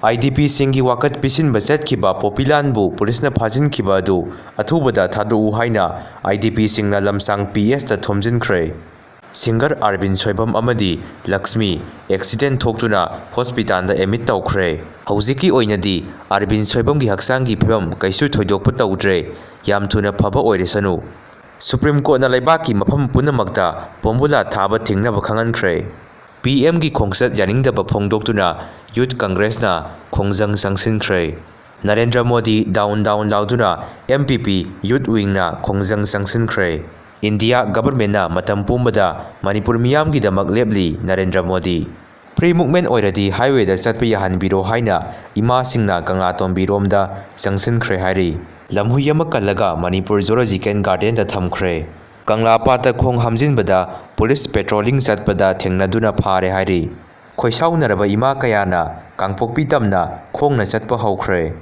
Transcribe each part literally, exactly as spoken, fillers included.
IDPꯁꯤꯡꯒꯤ ꯋꯥꯀꯠ ꯄꯤꯁꯤꯟꯕ ꯆꯠꯈꯤꯕ ꯄꯣꯄꯤꯂꯥꯟꯕꯨ ꯄꯨꯂꯤꯁꯅ ꯐꯥꯖꯤꯟꯈꯤꯕ ꯑꯗꯨ ꯑꯊꯨꯕꯗ ꯊꯥꯗꯣꯛꯎ ꯍꯥꯏꯅ IDPꯁꯤꯡꯅ ꯂꯝꯁꯥꯡ PSꯇ ꯊꯣꯝꯖꯤꯟꯈ꯭ꯔꯦ꯫ Singer ꯑꯥꯔꯕꯤꯟ ꯁꯣꯏꯕꯝ ꯑꯃꯗꯤ ꯂꯛꯁꯃꯤ accident ꯊꯣꯛꯇꯨꯅ ꯍꯣꯁꯄꯤꯇꯥꯜꯗ admit ꯇꯧꯈ꯭ꯔꯦ꯫ ꯍꯧꯖꯤꯛꯀꯤ ꯑꯣꯏꯅꯗꯤ ꯑꯥꯔꯕꯤꯟ ꯁꯣꯏꯕꯝꯒꯤ ꯍꯛꯆꯥꯡꯒꯤ ꯐꯤꯕꯝ ꯀꯩꯁꯨ ꯊꯣꯏꯗꯣꯛꯄ ꯇꯧꯗ꯭ꯔꯦ, ꯌꯥꯝ ꯊꯨꯅ ꯐꯕ ꯑꯣꯏꯔꯁꯅꯨ꯫ Supreme Courtꯅ ꯂꯩꯕꯥꯛꯀꯤ ꯃꯐꯝ ꯄꯨꯝꯅꯃꯛꯇ ꯕꯣꯝꯕꯨꯂꯥ ꯊꯥꯕ ꯊꯤꯡꯅꯕ ꯈꯪꯍꯟꯈ꯭ꯔꯦ꯫ PMꯒꯤ ꯈꯣꯡꯆꯠ ꯌꯥꯅꯤꯡꯗꯕ ꯐꯣꯡꯗꯣꯛꯇꯨꯅ Youth Congressꯅ ꯈꯣꯡꯖꯪ ꯆꯪꯁꯤꯟꯈ꯭ꯔꯦ꯫ Narendra Modi down down ꯂꯥꯎꯗꯨꯅ MPP Youth Wingꯅ ꯈꯣꯡꯖꯪ ꯆꯪꯁꯤꯟꯈ꯭ꯔꯦ꯫ India Governmentꯅ ꯃꯇꯝ ꯄꯨꯝꯕꯗ ꯃꯅꯤꯄꯨꯔ ꯃꯤꯌꯥꯝꯒꯤꯗꯃꯛ ꯂꯦꯞꯂꯤ ꯅꯔꯦꯟꯗ꯭ꯔ ꯃꯣꯗꯤ꯫ Free movement ꯑꯣꯏꯔꯗꯤ highwayꯗ ꯆꯠꯄ ꯌꯥꯍꯟꯕꯤꯔꯣ ꯍꯥꯏꯅ ꯏꯃꯥꯁꯤꯡꯅ ꯀꯪꯂꯥꯇꯣꯝꯕꯤꯔꯣꯝꯗ ꯆꯪꯁꯤꯟꯈ꯭ꯔꯦ ꯍꯥꯏꯔꯤ꯫ ꯂꯝꯍꯨꯏ ꯑꯃ ꯀꯜꯂꯒ ꯃꯅꯤꯄꯨꯔ Zoological Gardenꯗ ꯊꯝꯈ꯭ꯔꯦ꯫ ꯀꯪꯂꯥ ꯄꯥꯠꯇ ꯈꯣꯡ ꯍꯥꯝꯖꯤꯟꯕꯗ ꯄꯨꯂꯤꯁ patrolling ꯆꯠꯄꯗ ꯊꯦꯡꯅꯗꯨꯅ ꯐꯥꯔꯦ ꯍꯥꯏꯔꯤ꯫ ꯈꯣꯏꯁꯥꯎꯅꯔꯕ ꯏꯃꯥ ꯀꯌꯥꯅ ꯀꯥꯡꯄꯣꯛꯄꯤ ꯇꯝꯅ ꯈꯣꯡꯅ ꯆꯠꯄ ꯍꯧꯈ꯭ꯔꯦ꯫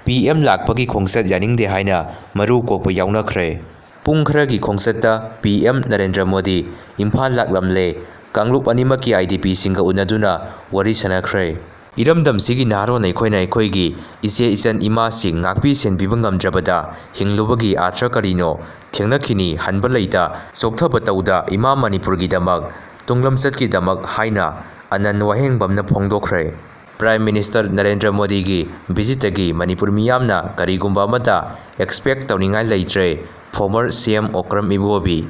PM ꯂꯥꯛꯄꯒꯤ ꯈꯣꯡꯆꯠ ꯌꯥꯅꯤꯡꯗꯦ ꯍꯥꯏꯅ ꯃꯔꯨ ꯀꯣꯛꯄ ꯌꯥꯎꯅꯈ꯭ꯔꯦ꯫ ꯄꯨꯡ ꯈꯔꯒꯤ ꯈꯣꯡꯆꯠꯇ PM ꯅꯔꯦꯟꯗ꯭ꯔ ꯃꯣꯗꯤ ꯏꯝꯐꯥꯜ ꯂꯥꯛꯂꯝꯂꯦ꯫ ꯀꯥꯡꯂꯨꯞ ꯑꯅꯤꯃꯛꯀꯤ IDPꯁꯤꯡꯒ ꯎꯅꯗꯨꯅ ꯋꯥꯔꯤ ꯁꯥꯟꯅꯈ꯭ꯔꯦ꯫ ꯏꯔꯝꯗꯝꯁꯤꯒꯤ ꯅꯍꯥꯔꯣꯟ ꯑꯩꯈꯣꯏꯅ ꯑꯩꯈꯣꯏꯒꯤ ꯏꯆꯦ ꯏꯆꯟ ꯏꯃꯥꯁꯤꯡ ꯉꯥꯛꯄꯤ ꯁꯦꯟꯕꯤꯕ ꯉꯝꯗ꯭ꯔꯕꯗ ꯍꯤꯡꯂꯨꯕꯒꯤ ꯑꯥꯔꯊ ꯀꯔꯤꯅꯣ? ꯊꯦꯡꯅꯈꯤꯅꯤ ꯍꯟꯕ ꯂꯩꯇ ꯆꯣꯛꯊꯕ ꯇꯧꯗ ꯏꯃꯥ ꯃꯅꯤꯄꯨꯔꯒꯤꯗꯃꯛ, ꯇꯨꯡꯂꯝꯆꯠꯀꯤꯗꯃꯛ ꯍꯥꯏꯅ ꯑꯅꯟ ꯋꯥꯍꯦꯡꯕꯝꯅ ꯐꯣꯡꯗꯣꯛꯈ꯭ꯔꯦ꯫ Prime Minister ꯅꯔꯦꯟꯗ꯭ꯔ ꯃꯣꯗꯤꯒꯤ visitꯇꯒꯤ ꯃꯅꯤꯄꯨꯔ ꯃꯤꯌꯥꯝꯅ ꯀꯔꯤꯒꯨꯝꯕ ꯑꯃꯠꯇ expect ꯇꯧꯅꯤꯡꯉꯥꯏ ꯂꯩꯇ꯭ꯔꯦ, former CM ꯑꯣꯀ꯭ꯔꯝ ꯏꯕꯣꯕꯤ꯫